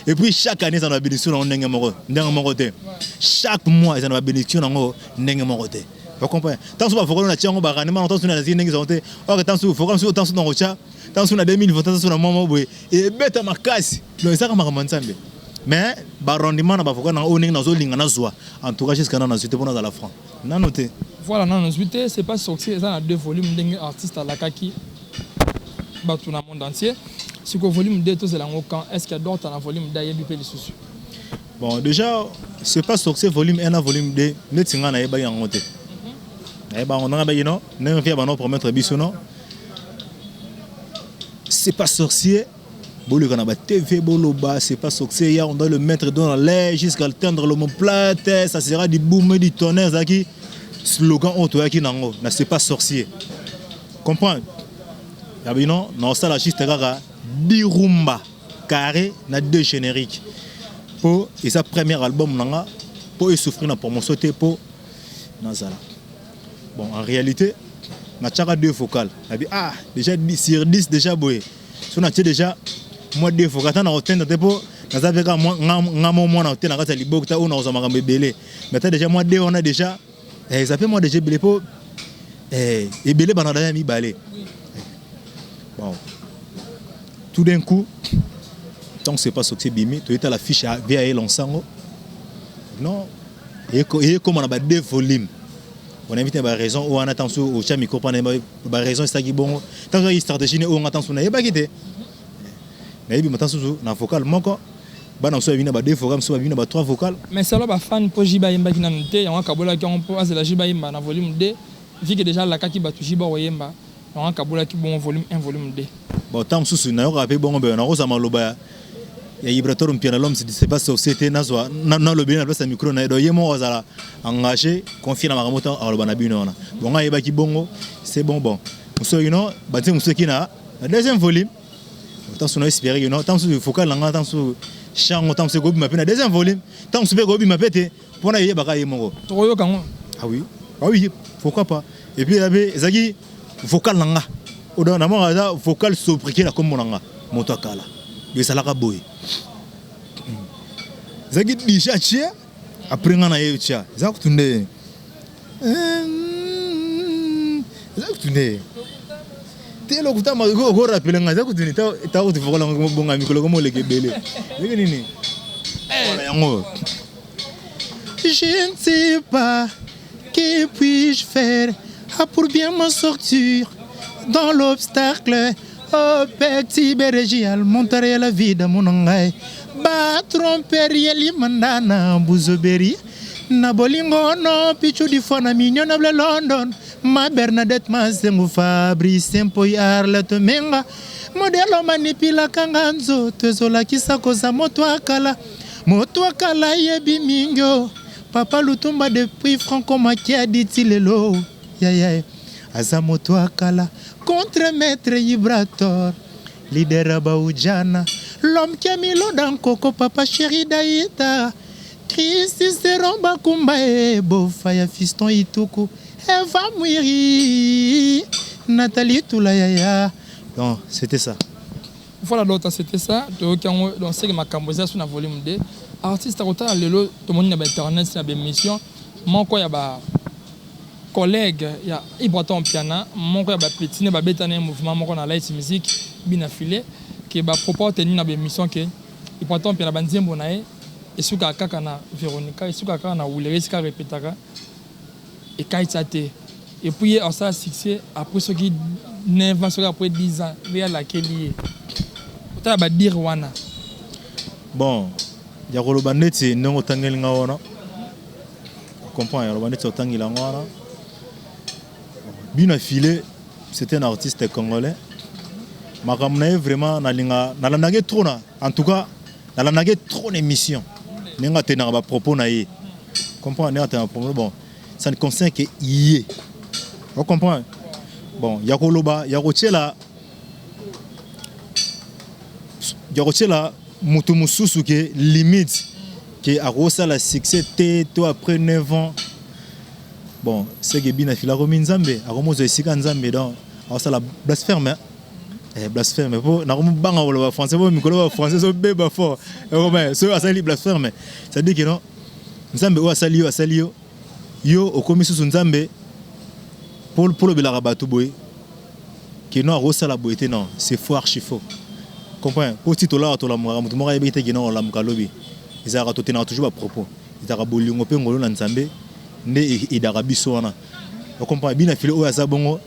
Et puis chaque année eza na ba bénédiction nango ndenge moko ndenge moko te. Chaque mois eza na ba bénédiction nango ndenge moko te. O comprendre? Ntango mosusu ba vocal natia yango ba rendement ntango mosusu nazali ndenge ezango te. Or ntango mosusu vocal mosusu ntango mosusu nakotya ntango mosusu na 2020 ntango mosusu na mwa moko boye ebeta makasi. Donc ezaka makambo ya Nzambe. Mais ba rendement na ba vocal na oyo ndenge nazolinga nazwa en tout cas jusqu'à nano nazwi te mpo nazala franc. Nano te. Voilà nano nazwi te, c'est pas sorti eza na deux volumes ndenge artiste alakaki bato na monde entier. Sikoyo volume 2 tozela yango quand? Est-ce que Dorta na volume 2 ayebi mpe lisusu? Bon déjà c'est pas sorcier volume 1 na volume 2 neti nga nayebaki yango te. Nayeba yango ndanga baki non ndenge mpe bano promettre biso non. C'est pas sorcier boleka na ba TV boloba c'est pas sorcier ya on doit le mettre dans l'air jusqu'à atteindre l'omoplate, ça sera du boom et du tonnerre ezalaki slogan oyo toyaki nango na c'est pas sorcier. Comprendre? Ya bino na osala juste kaka dirumba carré na deux génériques po eza premier album na nga po esouffrir na promotion te po nazala bon en réalité natiaka deux vocales nabi ah déjà sur 10 déjà boye so natie déjà mwa deux vocales ata na kotenda te po naza mpe kaka nga mo mwana te na kati ya liboki ta oyo nakozwa makambo ebele mais ata déjà mwa deux wana déjà eza mpe mwa déjà ebele po ebele bana ya mibale. Bon, tout d'un coup tant que c'est pas sorti bimi toyeta la fiche ya VAE lansango non eyekoma na ba deux volumes. On invite ba raison oyo wana ntango mosusu otya micro mpana ba raison esalaki bongo ntango soki stratégie ne oyo nga ntango mosusu nayebaki te nayebi ma ntango mosusu na vocal moko bana mosusu babimi na ba deux vocal mosusu babimi na ba trois vocal. Mais salo ba fan mpo JB ayembaki nanu te yango akabolaki yango mpo azela JB ayemba na volume 2 vu que déjà alakaki bato JB akoyemba yango akabolaki bongo volume 1 volume 2. Bon ntango mosusu nayokaka mpe bongo mpe nakozwa maloba ya Ibrator Mpiana l'homme c'est pas sorcier te nazwa nalobeli na place ya micro na ye donc ye moko azala engagé confié na makambo ntango aloba na bino wana bon ngai ayebaki bongo c'est bon bon mosusu kino batie mosusu eki na deuxième volume ntango mosusu na espérer kino ntango mosusu vocal na ngai ntango mosusu chango ntango mosusu ekobima mpe na deuxième volume ntango mosusu mpe ekobima mpe te mpona eyebaka ye moko tokoyoka yango. Ah oui, ah oui, pourquoi pas. Et puis ezalaki vocal na nga oyo na moko aza vocal sobriquet na kombo na nga moto akala ezalaka boye ezalaki déjà tia après nga na ye tia eza kutu nde eza kutu nde te lokuta okorapele nga eza kutu nde ta kutu vocal yango bonga mikolo komoleka ebele ndenge nini wana yango. Je ne sais pas que puis-je faire pour bien m'en sortir dans l'obstacle. Oh petit Beregial, montare la vida monangai. Ba tromper yeli mandana buzoberi. Na bolingo no pichu di fona mignonable London. Ma Bernadette Mazengu Fabrice Mpoi Arlette Menga. Modelo manipulaka nga nzoto ezolakisa koza moto akala. Moto akala ayebi mingi oh. Papa Lutumba depuis Franco Makiadi ti lelo yaya aza moto akala contre maître Ibrator leader ya ba Ujana l'homme qui a mis l'eau dans coco papa chéri Daïta Chris Seron Bakumba e Bofa ya fiston Ituku Eva Mwiri Nathalie Tula yaya donc c'était ça. Voilà donc c'était ça toyoki yango donc seke makambo eza so na volume 2 artiste akotala lelo tomoni na ba internet na ba émission moko ya ba collègue ya Ibrator Mpiana moko ya ba petit ne babeta na ye mouvement moko na light music bina filet ke ba propos tenu na ba émission ke Ibrator Mpiana ba nzembo na ye esukaka kaka na Veronica esukaka kaka na Wulere esika repetaka ekaitsa te. Et puis ye asala succès après soki 9 ans, soki après 10 ans nde alakeli ye. Otala badire wana. Bon, ya koloba neti ndenge otangeli nga wana, comprend, ya koloba neti otangela yango wana. Bino File, c'est un artiste congolais. Makambo na ye vraiment nalinga, nalandaki trop na, en tout cas nalandaki trop na émission ndenge atenaka bapropos na ye, comprend, ndenge atenaka propos. Bon, ça ne concerne que ye, ocomprend. Bon, ya koloba ya kotiela moto mosusu ke limite ke akosala succès te to après 9 ans, bon, c'est que bina fila akomi Nzambe, akomozwa esika Nzambe. Donc akosala blasphème, hein? Eh, blasphème po nakomobanga koloba français po mikolo ba français ezobeba fort. So asali blasphème, c'est-à-dire que non, Nzambe oyo asali yo, asali yo, yo okomi susu Nzambe po lobelaka bato boye ke non, akosala boye te. Non, c'est faux, archi faux, comprend. Po ti tolaka, tolamukaka, moto moko ayebi te ke non, olamuka lobi. Ezalaka totenaka toujours bapropos, ezalaka bolingo mpe ngolo na Nzambe nde edaka biso wana, ocomprend. Bina File oyo aza bongo,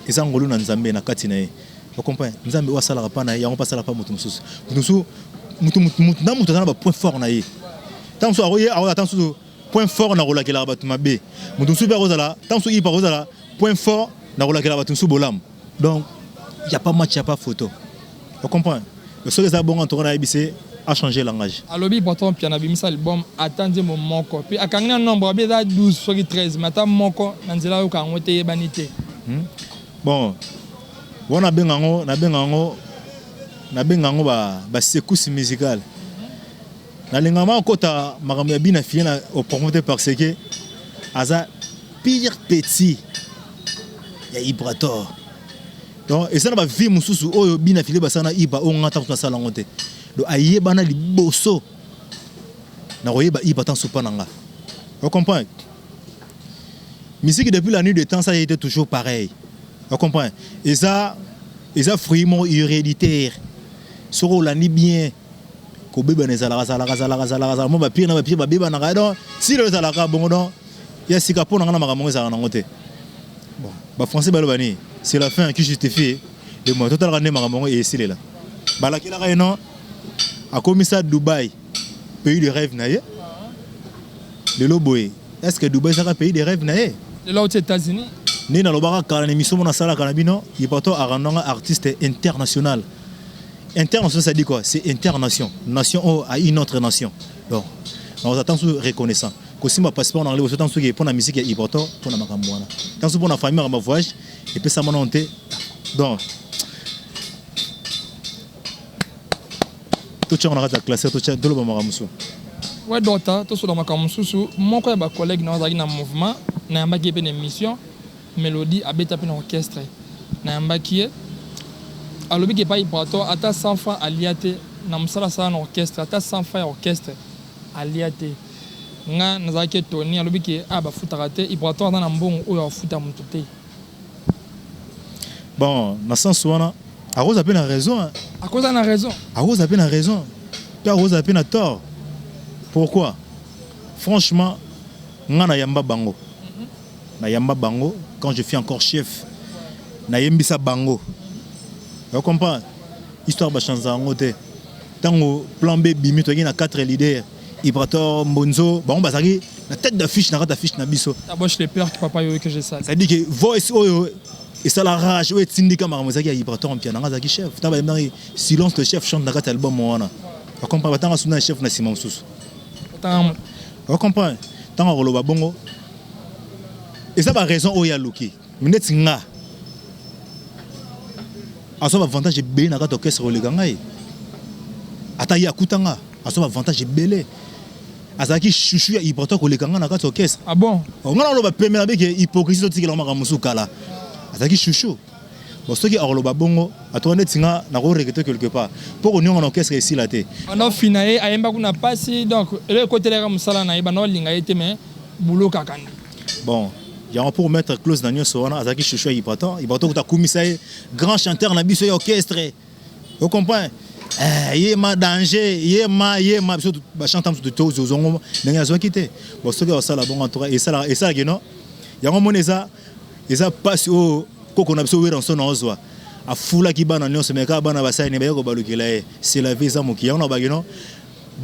eza ngolu na Nzambe na kati na ye, ocomprend. Nzambe oyo asalaka mpa na ye, yango mpe asalaka mpa moto mosusu. Moto mosusu na moto aza na bapoint fort na ye. Ntango mosusu akoye, akozala ntango mosusu point fort na kolakelaka bato mabe. Moto mosusu mpe akozala ntango mosusu ipa akozala point fort na kolakelaka bato mosusu bolamu. Donc y a pas match, y a pas photo, ocomprend. Soki eza bongo, en tout cas nayebi se a changer langage. Alobi Ibrator Mpiana abimisa album ata nzembo moko mpe akangi na nombre abi eza 12 soki 13, mais ata moko na nzela ayoka yango te, eyebani te. Bon, wana nabenga yango basecousses musicale. Nalingaka ma okota makambo ya bina fie na opromo te, parce que aza pire petit ya Ibrator. Donc eza na bavie mosusu oyo bina file basala na Ibra oyo nga ntango nasala yango te. Donc ayebana liboso na koyeba Ibra ntango supa na nga, ocomprendre. Musique depuis la nuit de temps, ça a été toujours pareil, ocomprend. Eza fruit moko héréditaire. Soki olandi bien, kobebana ezalaka, zalaka, zalaka, zalaka, zalaka mo bapire na bapire babebanaka. Donc si lelo ezalaka bongo, donc ya sika mpo na nga na makambo ngo ezalaka nango te. Bon, bafrançais baloba nini? C'est la fin qui justifie de moi. Totalaka nde makambo yango esilela. Balakelaka ye non, akomisa Dubai pays de rêve na ye. Lelo boye, est ce que Dubai ezaka pays de rêve na ye? Lelo auti États-Unis. Nde nalobaka kala na émission mo nasalaka na bino, Ibrator arandanga artiste international. International, ça dit quoi? C'est internation, nation oyo a une autre nation. Donc nakozala ntango mosusu reconnaissant kosimba passeport na anglais ntango soki mpona musique ya Ibrator, mpona makambo wana, ntango mosusu mpona famille, makambo voyage epesama nano te. Donc totiango na kati ya classe, toloba makambo mosusu. We Dota, tosola makambo mosusu. Moko ya bacollègue na azalaki na mouvement, nayambaki ye mpe na émission. Mélodie abeta mpe na orchestre, nayambaki ye. Alobi ke epai Ibrator ata 100 francs alia te na mosala asala na orchestre, ata 100 francs ya orchestre alia te. Nga nazalaki etoni. Alobi ke a bafutaka te, Ibrator aza na mbongo oyo afuta moto te. Bon, na sens wana akoza mpe na raison. Akoza na raison. Akoza mpe na raison mpe akoza mpe na tort. Pourquoi? Franchement, nga nayamba bango, nayamba bango quand je suis encore chef, nayembisa bango, ocomprendre. Histoire bachange yango te. Ntango plan B bimi, toyaki na 4 leaders, Ibrator, Mbonzo, bango bazalaki na tête d'affiche, na kati affiche na biso. Taboche le père, papa yo que je sale. C'est-à-dire que voice oyo esala rage, oyo etindika makambo, ezalaki ya Ibrator Mpia. Nanga azalaki chef ntango bayembaki Silence le chef chante na kati ya album wana, ocomprendre. Batanga suna chef na nsima mosusu, ocomprendre. Ntango akoloba bongo, eza baraison oyo aluki. Neti nga, azwa baavantage ebele na kati orchestre koleka ngai. Ata ye akuta nga, azwa baavantage ebele, azalaki chouchou ya Ibrator koleka nga na kati orchestre. Ah bon? Nga na oloba pembe na beke hypocrisie, totikela makambo mosusu kala. Azalaki chouchou. Bon, soki akoloba bongo atoka neti nga, nakoregretter quelque part mpo konionga na orchestre esila te. Banda ofina ye, ayemba kuna pasi. Donc elo ekotelaka mosala na ye, banda olinga ye te, mais boulot kaka nde. Bon, yango pour mettre clause na nyonso wana, azalaki chouchou ya Ibrator. Ibrator kuta akumisa ye grand chanteur na biso ya orchestre, ocomprend. Eh, ye ma danger, ye ma biso bachante mosusu tozongo ndenge azwaki te. Bon, soki asala bongo, en tout cas esalaki non. Yango moni eza eza mpasi oyo koko na biso Werrason aozwa, afulaki bana nyonso, me kaka bana basali ne baye kobalukela ye. C'est la vie, eza mokili. Yango na baki no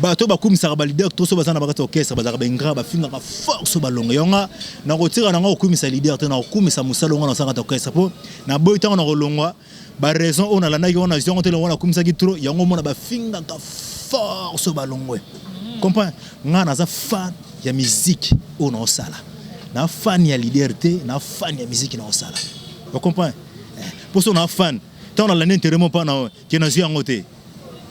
bato bakumisaka baleader to so baza na bakati orchestre, bazalaka baingrat, bafingaka force balongo. Yango nakotika nango kokumisa leader te, nakokumisa mosala ongo nasala kati orchestre, mpo naboyi ntango nakolongwa baraison oyo nalandaki wana nazwi te, longo nakumisaki trop. Yango omona bafingaka force balongwe. Comprend nga, naza fan ya musique oyo naosala, na fan ya leader te, na fan ya musique naosala. Ocomprend? Mpo so na fan, ntango nalandi intérêt mo mpa na ke nazwi yango te,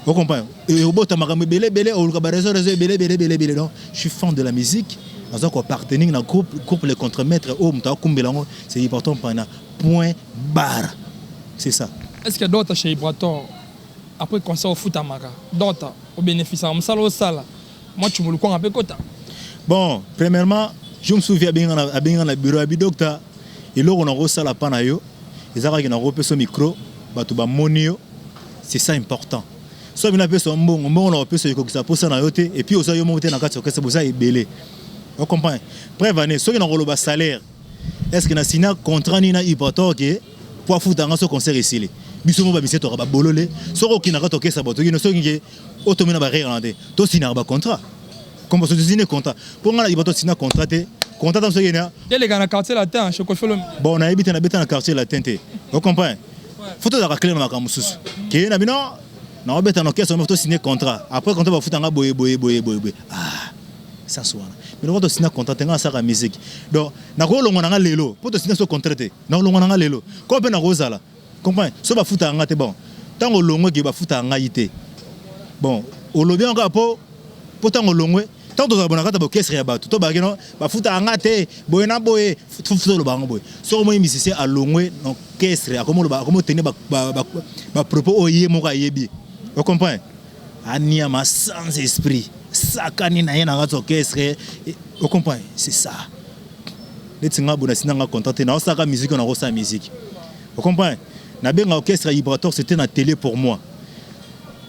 ocomprend, obota makambo ebele ebele, oluka baraison raison ebele ebele ebele ebele. Donc je suis fan de la musique, naza koappartenir na groupe les contremaîtres oyo moto akumbela yango, c'est important mpana, point barre, c'est ça. Est ce que Docta chez Ibrator, après concert ofutamaka? Docta obénéficiaka mosala osala mwa cumulu kwanga mpe kota? Bon, premièrement, je me souviens, abenga na bureau, abi: "Docteur, eloko nakosala mpa na yo eza kaka nakopesa micro, bato bamoni yo, c'est ça important. So bino apesa mbongo, mbongo na kopesa ekokisa mposa na yo te. Et puis oza yo moko te na kati ya orchestre, boza ebele." Ocomprendre? Preuve ane, soki nakoloba salaire, est ce que nasina contrat nini na Ibrator ke po afutanga so concert esili? Biso mo bamisie toka babolole, soki okendaka tokesa bato kino, soki ke otomina barere na te, tosinaka bacontrat comme so tosine contrat. Mpo ngai na Ibrator tosina contrat te, contrat ta soki na Eleka na Quartier Latin chez Koffi Olomide. Bon, nayebi te, nabeta na Quartier Latin te. Ocomprendre? Faut tozalaka clair na makambo mosusu keye na bino. Naobeta na orchestre, faut tosine contrat, après contrat bafutanga boye boye boye boye boye. Ah, sens wana, mais loko tosina contrat te, nga asalaka musique. Donc nakolongwa na nga lelo mpo tosina so contrat te, nakolongwa na nga lelo ko mpe nakozala comprendre so bafutaka nga te. Bon, ntango olongwe ke bafutaka ngai te, bon, olobi yango kaka po ntango olongwe, ntango tozala bona kati ya baorchestre ya bato, to baki no bafutaka nga te boye na boye, toloba yango boye. Soki omoni musicien alongwe na orchestre, akomoloba, akomotenir bapropos oyo ye moko ayebi, ocomprendre, aniama sans esprit, sakani na ye na kati orchestre. Ocomprendre? C'est ça. Neti nga boye, nasina nga contrat te, naosalaka musique oyo nakosala musique. Ocomprendre? Nabenga orchestre ya Ibrator, c'était na télé pour moi.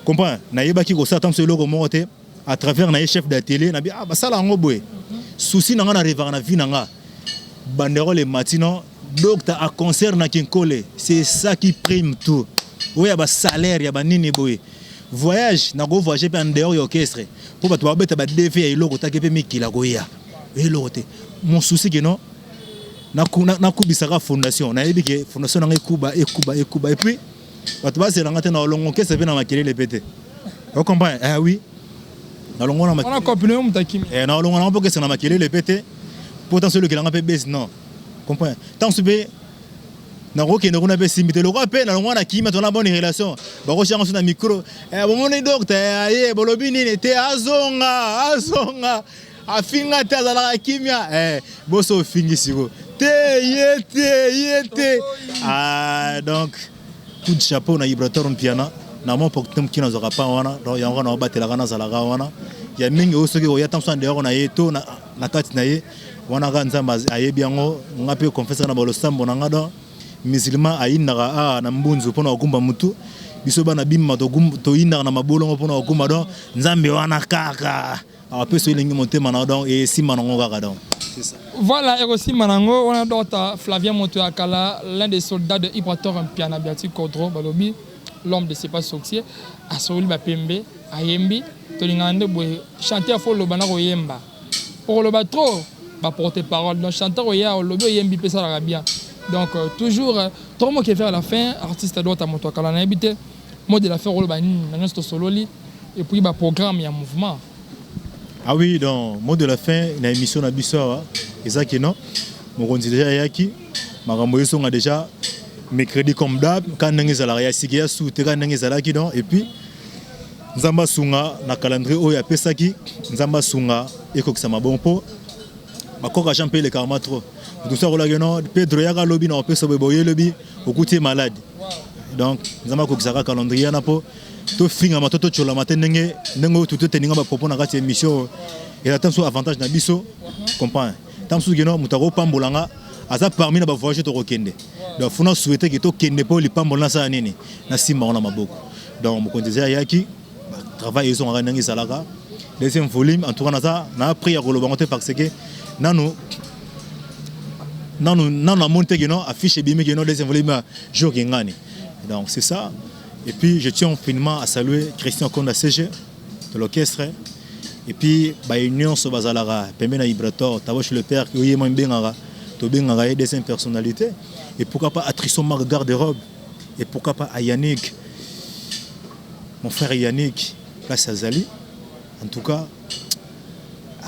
Comprendre? Nayebaki kosala ta mosu eloko moko te, à travers na ye chef d'atelier nabi, ah, basala yango boye. Souci na nga, na rêvaka na vie na nga, banderole matino docteur a concert na Kinkole, c'est ça qui prime tout. Oyo ya basalaire ya banini boye, voyage, nakovoyage mpe en dehors ya orchestre mpo bato babeta badv ya eloko taki mpe mikili akoya eloko te. Mon souci ke non, nakubisaka fondation, nayebi ke fondation nanga ekuba, ekuba, ekuba, et puis bato bazelanga te na olongo orchestre mpe na makelele mpe te. Ocomprendre? Eh oui, nalongo na Wana kopine yo moto akimi. Eh, nalongo nango mpo orchestre na makelele mpe te, mpo ntanso elekelanga mpe base non comprendre, ntanso mpe nakokende kuna mpe simbi te. Lokwa mpe nalongwa na kimia, tona bonne relation, bakosianga so na micro: "Bomoni docteur aye, bolobi nini te? Azonga, azonga, afinga te, azalaka kimia." Boso ofingi siko te, ye te, ye te. Ah, donc coup de chapeau na Ibrator Mpiana na mwa porte moki nazwaka pa wana. Donc yango na obatelaka, nazalaka wana ya mingi oyo soki oya ntango so na dehors na ye to na kati na ye wana, kaka Nzambe ayebi yango. Nga mpe confesaka na balosambo na nga, donc musulman ayindaka awa na mbunzu mpona kokumba mutu, biso bana bima toyindaka na mabolongo mpona kokumba. Donc Nzambe wana kaka apesa elingi motema na, donc esimba nango kaka, donc c'est ça. Voilà, ekosimba nango wana. Docteur Flavien Moto ya Kala, l'un des soldats de Ibrator Mpiana Biati Codro, balobi l'homme de c'est pas sorcier, asoli bapembe, ayembi. Tolingaka nde boye, chanteur faut oloba na koyemba, po koloba trop baporte parole. Donc chanteur oya olobi, oyembi mpe esalaka bien. Donc toujours tokomoke vers la fin. Artiste Docteur Moto ya Kala, nayebi te mot de la fin oloba nini na nyonso tosololi, et puis baprogramme ya mouvement. Ah oui, donc mot de la fin na émission na biso awa ezaki non, mokonzi déjà ayaki, makambo ezonga déjà mercredi comme d'hab, kaka ndenge ezalaka ya sika ya su te, kaka ndenge ezalaki. Donc et puis Nzambe asunga na calendrier oyo apesaki, Nzambe asunga ekokisama bon, mpo bakoka jean mpe elekaka ma trop. Moto mosusu akolaki non, Pedro yaka alobi na opesa boye boye, elobi okuti ye malade. Donc Nzambe akokisaka calendrier wana mpo tofingama to totyolama te ndenge ndenge oyo toteninga bapropos na kati ya émission oyo. Eza ta mosusu avantage na biso. Comprendre? Ta mosusu keno moto akopambola nga aza parmi na bavoyage tokokende. Donc funa souhaite ke tokende mpo lipambola nasala nini, nasimba ngo na maboko. Donc mokonzi eza ayaki, travail ezongaka ndenge ezalaka, deuxième volume. En tout cas naza na prix ya koloba ngo te, parce que nanu Nanu nanu namoni te keno affiche ebimi keno deuxième volet ma jour kingani. Donc c'est ça. Et puis je tiens infiniment à saluer Christian Konda CG de l'orchestre. Et puis ba nyonso bazalaka pembeni na Ibrator, Taboche le père oye mo mbengaka, tobengaka ye deuxième personnalité. Et pourquoi pas à Trisson Marc garde-robe. Et pourquoi pas à Yannick, mon frère Yannick, place Azali. En tout cas, ah,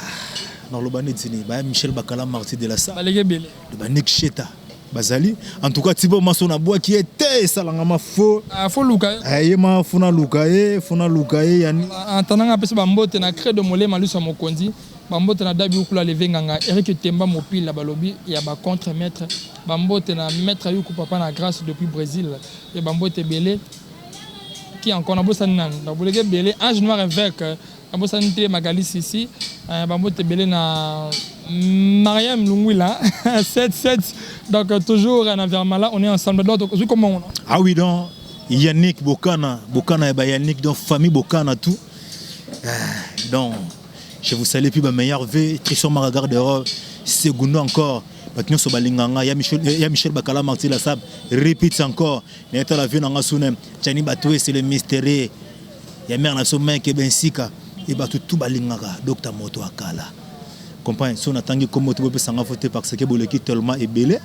naloba neti nini, baya Michel Bakala Marti de la Salle, Baleki ebele. Ba Nick Sheta bazali. En tout cas, Tibo Maso na bwaki ye te, esalanga ma fo. Ah, fo luka ye. Ye ma funa luka ye, funa luka ye yani. En attendant, apesi bambote na Credo Molema Lusa Mokonzi, bambote na Dabi Ukula Levenganga, Eric Temba Mopila, balobi ya bacontre maître, bambote na maître Yuku Papa na Grâce depuis Brésil e bambote ebele. Qui encore? Nabosani nani? Naboleki ebele. Ange Noir Évêque, nabosani te. Magali Sisi, bambote ebele na Mariam Lungwila 7 7. Donc toujours na Vermala, on est ensemble. Donc ozwi kombo ngo? Ah oui, donc Yannick Bokana, Bokana et ba Yannick, donc famille Bokana tout. Ah, donc je vous salue, puis ba meilleur V, Trisson Maragar de Segundo encore. Bato nyonso balinganga ya Michel, ya Michel Bakala Marti la Sab, répète encore. Na la vie nanga sune Chani Batoué, c'est le mystère. Ya mère na so meke bensika et bato tout balingaka Dr Moto Akala. Comprends, so natangi kombo to bopesanga fo te parce que boleki tellement ebele.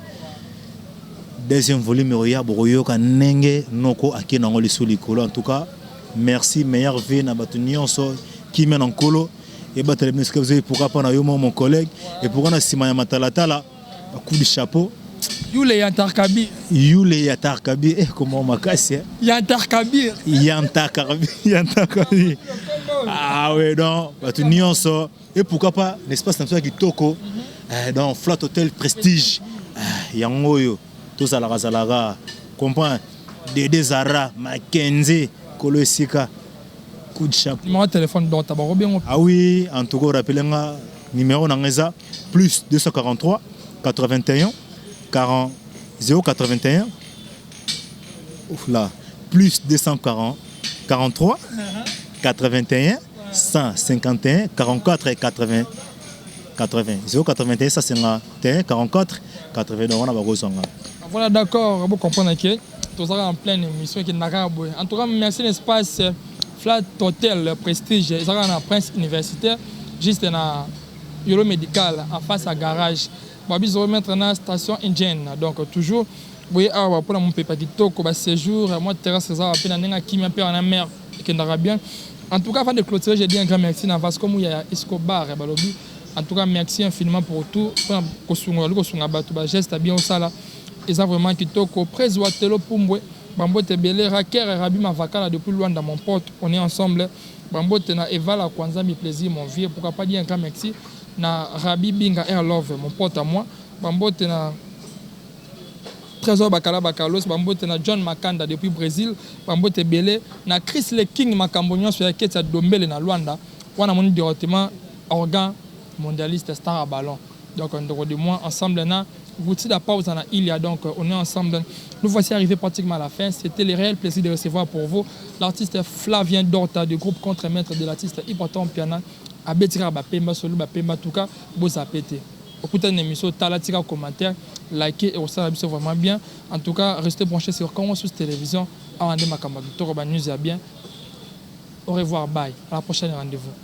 Deuxième volume oya, bokoyoka ndenge noko ake nango lisu likolo. En tout cas, merci, meilleur vie na bato nyonso, kimia na Nkolo ebatela bino esika bozali. Pourquoi pas na yo mo mon collègue et pourquoi na nsima ya matalatala, coup de chapeau. Yule Yantarkabi. Yule Yantarkabi, eh, comment makasi, eh? Yantarkabir. Yantarkabi, Yantarkabi. Ah ouais, donc bato nyonso et pourquoi pas l'espace na biso ya kitoko, eh, donc Flat Hotel Prestige, eh, yango oyo tozalaka zalaka, comprend, Dede Zara Makenze kolo esika, coup de chapeau. Numéro de téléphone donc tabango bien. Ah oui, en tout cas, rappelez nga numéro na nga eza plus 243 81 40 081. Ouf là, plus 240 43 81 151 44 et 80 80 081 151 44 80. Donc wana bakozwanga. Voilà, d'accord, vous comprenez que tozalaka en pleine émission ekendaka boye. En tout cas, merci. L'espace Flat Hotel Prestige ezalaka na Prince Universitaire, juste na Yolo Médical, en face à garage babiso remettre na station Indienne. Donc toujours boye awa mpona mopepa kitoko, baséjour mwa terrasse eza mpe na ndenge akimia mpe wana mer ekendaka bien. En tout cas, avant de clôturer, j'ai dit un grand merci na Vasco Muya Escobar. Balobi en tout cas merci infiniment pour tout, mpona kosunga, oli kosunga bato, bageste bien osala eza vraiment kitoko. Prese Watelo Pumbwe, bambote ebele. Raker Rabi Mavakala depuis Luanda, mon pote, on est ensemble. Bambote na Evala Kwanzambi Plaisir, mon vieux. Pourquoi pas dire un grand merci na Rabi Binga Air Love, mon pote à moi. Bambote na Trésor Bakala Bakalos, bambote na John Makanda depuis Brésil, bambote ebele na Chris Le King, makambo nyonso ya keti ya Dombele na Luanda wana, moni directement organe mondialiste star à ballon. Donc ndeko de moi, ensemble na Gouti la pause na Ilia. Donc on est ensemble. Nous voici arrivés pratiquement à la fin. C'était le réel plaisir de recevoir pour vous l'artiste Flavien Dorta du groupe Contre-Maître de l'artiste Ibrator Piana. Abetika bapemba solo bapemba. En tout cas, bozape te, okutani na émission, tala, tika commentaire, like et osala biso vraiment bien. En tout cas, restez branchés sur Congo Sous Télévision. Awa nde makambo ya kitoko, banews ya bien. Au revoir, bye, à la prochaine rendez-vous.